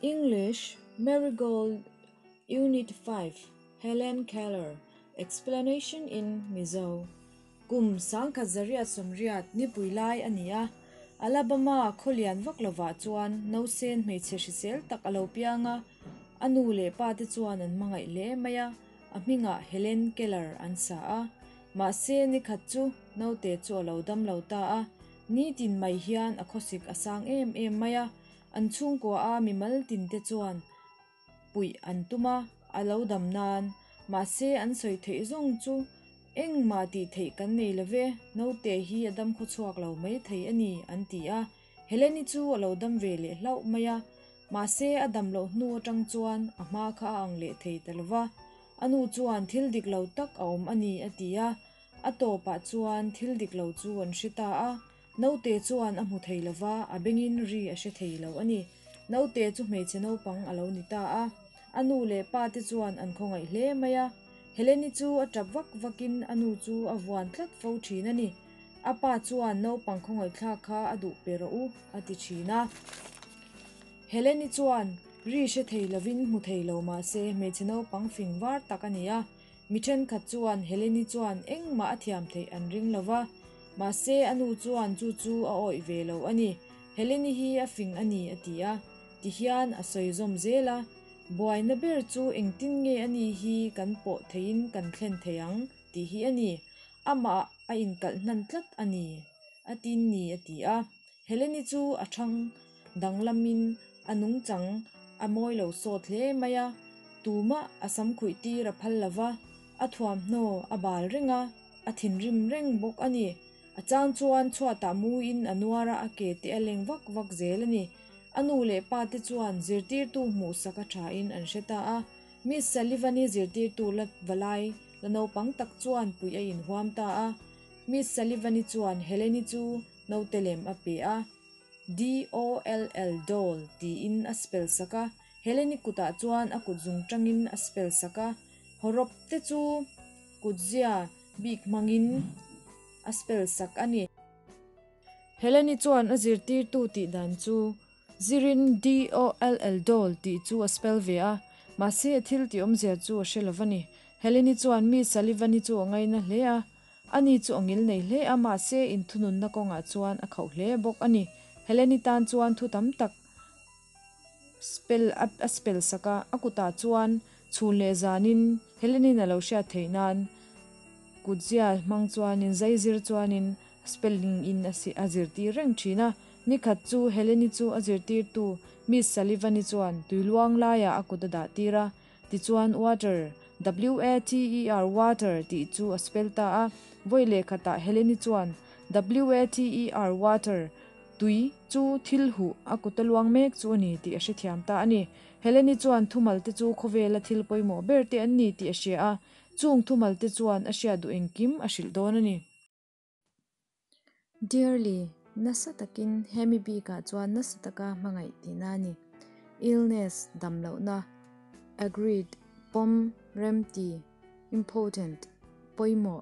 English, Marigold, Unit 5, Helen Keller, Explanation in Mizo. Kum 1880 nipui lai a ni a, Alabama khaw lian vak lovah chuan nausen hmeichhe hrisel tak a lo piang a, a nu leh pa te chuan an hmangaih hle mai a, a hmingah Helen Keller an sa a. Mahse nikhat chu naute chu a lo dam lo ta a, nitin mai hian a khawsik a sang em em mai a, an chhungkua a mimal tin te chuan puih an tum a, a lo dam nan. Mahse an sawi theih zawng chu engmah tih theih kan nei lo ve, naute hi a dam khawchhuak lo mai thei a ni an ti a. Heleni chu a lo dam ve leh hlauh mai a, mahse a dam loh hnu atang chuan a hma kha a ang leh thei ta lo va. A nu chuan thil dik lo tak a awm a ni a ti a, a tawpah chuan thil dik lo chu an hre ta a. Naute chuan a hmu thei lo va, a bengin ri a hre thei lo a ni. Naute chu hmeichhe naupang a lo ni ta a. A nu leh pa te chuan an khawngaih hle mai a. Heleni chu a tap vak vakin a nu chu a vuan tlat fo thin a ni. A pa chuan naupang khawngaihthlak kha a duh pe rawh u a ti thin a. Heleni chuan ri hre thei lovin hmu thei lo mah se hmeichhe naupang fing var tak a ni a. Mi thenkhat chuan Heleni chuan engmah a thiam theih an ring lo va, mahse a nu chuan chu chu a awih ve lo a ni. Heleni hi a fing a ni a ti a, tihian a sawi zawm zel a, Buaina ber chu engtin nge a ni hi kan pawh theiin kan thlen thei ang tih hi a ni. Amah a inkalh hnan tlat a ni a tin ni a ti a. Heleni chu a thang danglamin a nungchang a mawi lo sawt hle mai a, tumah a sam khuih tir a phal lo va, a thuamhnaw a bal reng a, a thinrim reng bawk a ni. A chang chuan chhuatah muin a nuar a, a ke te a leng vak vak zel a ni. A nu leh pa te chuan zirtirtu hmuhsak a thain an hre ta a, Miss Sullivan-i zirtirtu la valai la naupang tak chuan puih a inhuam ta a. Miss Sullivan-i chuan Helen-i chu Naute lem a pe a, D-O-L-L, doll, tiin a spell sak a. Heleni kutah chuan a kut zung tangin a spell sak a, hawrawp te chu kutzia bik hmangin a spell sak a ni. Heleni chuan a zirtirtu tih dan chu Zirin D-O-L-L, doll, tih chu a spell ve a, mahse a thil tih awmzia chu a hre lo va ni. Heleni chuan Miss Sullivan-i chu a ngaina hle a, Ani chu a ngil nei hle a, mahse inthununna kawngah chuan a khauh hle bawk a ni. Heleni tan chuan thu tam tak spell a spell sak a, a kutah chuan chhun leh zanin Helenin a lo hriat theih nan kutzia hmang chuanin zai zir chuanin spelling in a zirtir reng thin a. Nikhat chu Heleni chu a zirtirtu Miss Sullivan-i chuan tuiluang laiah a kut a dah tir a, Tichuan water, W-A-T-E-R, water, tih chu a spell ta a. Vawi leh khatah Heleni chuan W-A-T-E-R, water, tui, chu thil huh a kuta luang mek chu a ni tih a hrethiam ta a ni. Heleni chuan thumal te chu khawvela thil pawimawh ber te an ni tih a hria a, chung thumal te chuan a hriat duh engkim a hrilh dawn a ni. Dearly, nasa takin hemi bikah chuan nasa taka hmangaih tihna a ni. Illness, damlohna, Agreed, pawm, remti, Important, pawimawh.